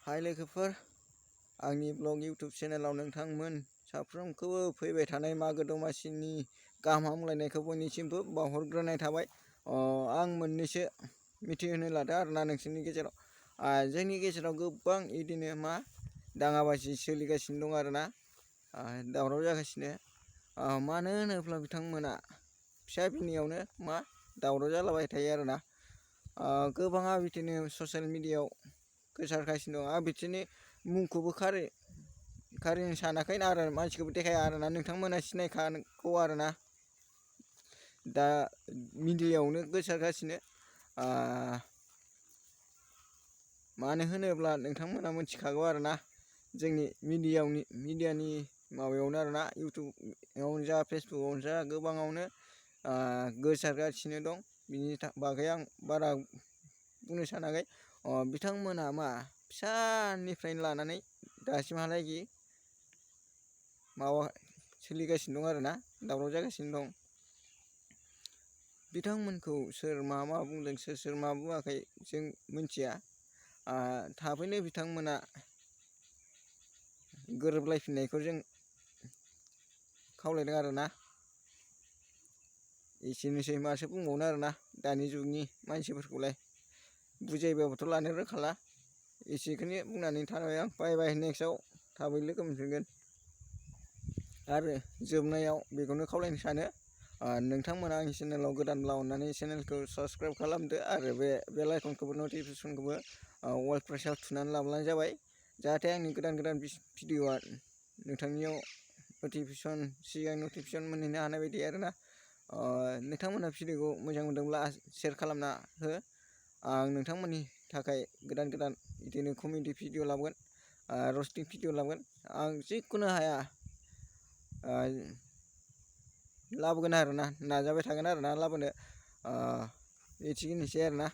हाय लोगोफोर, आंनि ब्लग इउटुब चेनेलाव नोंथांमोन साफ्रोमखौबो फैबाय थानाय मागो दमासिनि गाहाम हामलायनायखौ बयनिसिमबो बावहरग्रोनाय थाबाय। आं मोननैसो मिथिहोनो लादों आरोना नोंसोरनि गेजेराव। जोंनि गेजेराव गोबां इदिनो दाङाबाजि सोलिगासिनो दं आरोना, दावराव जागासिनो। मानो होनोब्ला बिथांमोना फिसा बिनियावनो दावराव जालाबाय थायो आरोना। गोबाङा बिदिनो ससियेल मिडियायाव गोसारगासिनो दं। आं बिदिनो मुंखौबो खारिनो सानाखै आरो मानसिखौबो देखाया आरोना, नोंथांमोना सिनायखागौ आरोना। दा मिडियायावनो गोसारगासिनो। मानो होनोब्ला नोंथांमोना मिथिखागौ आरोना, जोंनि मिडियानि माबायावनो आरोना, इउटुबावनो जा फेसबुकआवनो जा गोबाङावनो गोसारगासिनो दं। बिनि बागै आं बारा बुंनो सानाखै। बिथांमोना फिसानिफ्रायनो लानानै दासिमहालागि सोलिगासिनो दं आरोना, दावराव जागासिनो दं। बिथांमोनखौ सोर मा बुंदों, सोर मा बुङाखै जों मिथिया। थाबैनो बिथांमोना गोरोबलायफिननायखौ जों खावलायदों आरोना। एसेनोसै माथो बुंबावनो आरोना, दानि जुगनि मानसिफोरखौलाय बुजायबाबोथ' लानो रोंखाला। एसेखौनो बुंनानै थाबाय आं। बाय बाय, नेक्स्टआव थाबै लोगो मोनफिनगोन। आरो जोबनायाव बेखौनो खावलायनो सानो, नोंथांमोना आंनि चेनेलाव गोदानब्ला अननानै चेनेलखौ साबस्क्राइब खालामदो आरो बे बेल आइकनखौबो नटिफिकेसनखौबो अल प्रेसाव थुनानै लाब्लानो जाबाय, जाहाथे आंनि गोदान भिडिअआ नोंथांनियाव सिगां नटिफिकेसन मोनहैनो हानाय बायदि आरोना। नोंथांमोना भिडिअखौ मोजां मोनदोंब्ला शेयार खालामना हो। आं नोंथांमोननि थाखाय गोदान बिदिनो कमेडि भिडिअ लाबोगोन, रस्टिं भिडिअ लाबोगोन। आं जिखुनु हाया लाबोगोन आरोना, नाजाबाय थागोन आरोना लाबोनो। एसेनोसै आरोना।